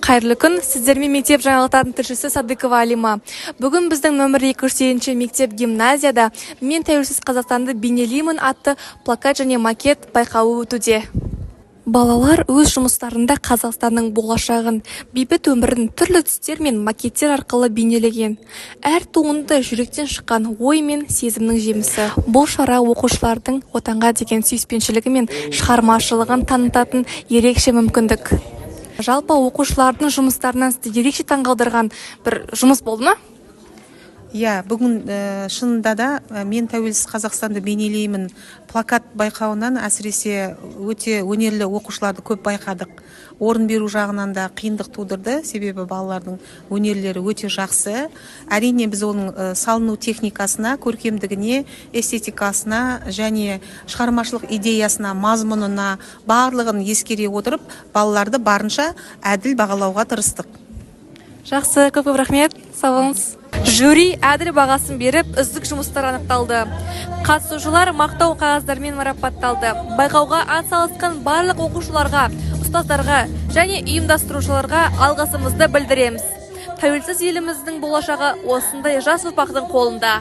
Қайырлы күн! Сіздермен мектеп жаңалықтарының тілшісі Садыкова Алима. Бүгін біздің нөмір 208 мектеп гимназияда «Мен тәуелсіз Қазақстанды бейнелеймін» атты плакат және макет байқауы өтуде. Балалар өз жұмыстарында Қазақстанның болашағын, бейбіт өмірін түрлі түстер мен макеттер арқылы бейнелеген. Әр туынды жүректен шыққан ой мен сезімнің жемісі. Бұл шара оқушылардың Отанға деген сүйіспеншілігі мен шығармашылығын танытатын ерекше мүмкіндік. Жалпы, оқушылардың жұмыстарынан сізді ерекше таңғалдырған бір жұмыс болды ма? Иә, бүгін шынында да «Мен тәуелсіз Қазақстанды бейнелеймін» плакат байқауынан әсіресе өте өнерлі оқушыларды көп байқадық. Орын беру жағынан да қиындық тудырды, себебі балалардың өнерлері өте жақсы. Әрине, біз оның салыну техникасына, көркемдігіне, эстетикасына және шығармашылық идеясына, мазмұнына, барлығын ескере отырып, балаларды барынша әділ бағалауға тырыстық. Жақсы, көп көп рахмет, сау болыңыз! Жюри әділ бағасын беріп, үздік жұмыстар анықталды. Қатысушылар мақтау қағаздармен марапатталды. Байқауға атсалысқан барлық оқушыларға, ұстаздарға және ұйымдастырушыларға алғысымызды білдіреміз. Тәуелсіз еліміздің болашағы осындай жас ұрпақтың қолында.